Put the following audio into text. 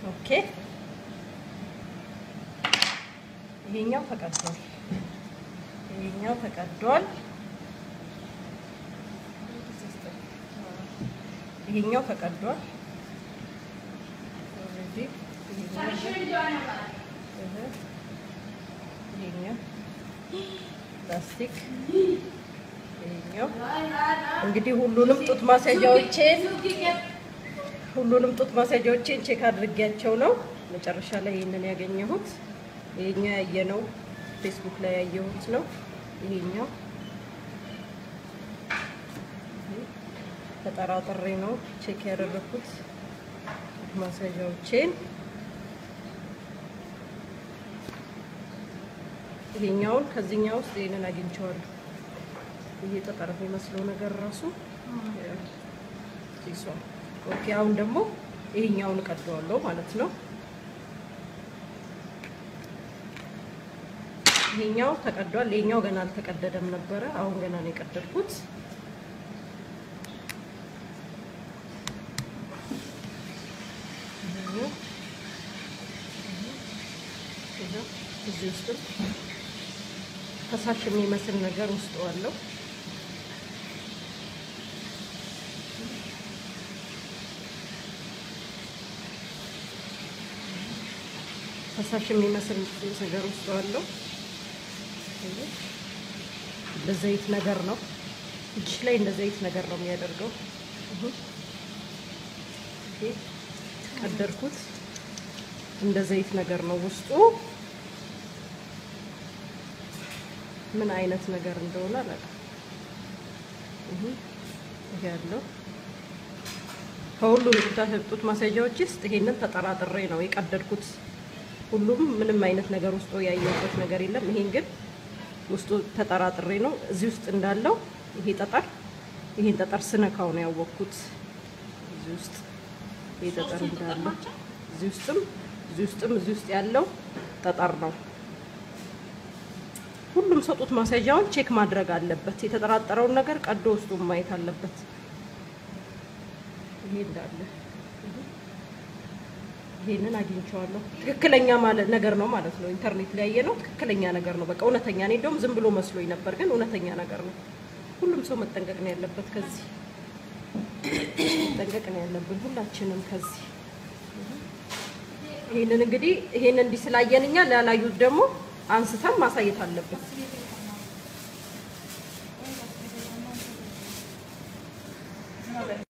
Okay ይሄኛው ተቀዷል። ይሄኛው ተቀዷል። ይሄኛው ተቀዷል። Already ይሄኛው ፕላስቲክ ይሄኛው እንግዲህ ሁሉንም ጡት ማስያዣዎቼን check አድርጌያቸው ነው መጨረሻ ላይ ይሄንን ያገኘሁት። ይሄኛው ያየነው ፌስቡክ ላይ ያየሁት ነው። ይሄኛው ተጠራጥሬ ነው check ያደረኩት ጡት ማስያዣዎቼን። ይሄኛውን ከዚህኛው ውስጥ ይሄንን አግኝቼዋለሁ። ይሄ ጠጠር የሚመስለው ነገር ራሱ ይሷል። Okay አሁን ደግሞ ይሄኛውን እቀደዋለሁ ማለት ነው። ይሄኛው ተቀዷል። ይሄኛው ገና አልተቀደደም ነበረ። አሁን ገና ነው የቀደድኩት። እዚህ ውስጥ ፈሳሽ የሚመስል ነገር ውስጡ አለው። ፈሳሽ የሚመስል ነገር ውስጡ አለው። እንደ ዘይት ነገር ነው። እጅሽ ላይ እንደ ዘይት ነገር ነው የሚያደርገው። ቀደድኩት። እንደ ዘይት ነገር ነው ውስጡ። ምን አይነት ነገር እንደሆነ አላውቅም። ይሄ ያለው ከሁሉም ጡት ማስያዣዎች ውስጥ ይሄንን ተጠራጥሬ ነው የቀደድኩት። ሁሉም ምንም አይነት ነገር ውስጡ ያየሁበት ነገር የለም። ይሄን ግን ውስጡ ተጠራጥሬ ነው እዚህ ውስጥ እንዳለው ይሄ ጠጠር ይሄን ጠጠር ስነካው ነው ያወቅኩት። እዚህ ውስጥ ይሄ ጠጠር እንዳለው እዚህ ውስጥም እዚህ ውስጥም እዚህ ውስጥ ያለው ጠጠር ነው። ሁሉም ሰው ጡት ማስያዣውን check ማድረግ አለበት። የተጠራጠረውን ነገር ቀዶ ውስጡ ማየት አለበት። ይሄ እንዳለ ይሄንን አግኝቼዋለሁ። ትክክለኛ ማለት ነገር ነው ማለት ነው። ኢንተርኔት ላይ ያየነው ትክክለኛ ነገር ነው። በቃ እውነተኛ። እኔ እንደውም ዝም ብሎ መስሎኝ ነበር፣ ግን እውነተኛ ነገር ነው። ሁሉም ሰው መጠንቀቅ ነው ያለበት። ከዚህ መጠንቀቅ ነው ያለብን ሁላችንም ከዚህ። ይሄንን እንግዲህ ይሄንን እንዲህ ስላየን እኛ ላላዩት ደግሞ አንስተን ማሳየት አለብን።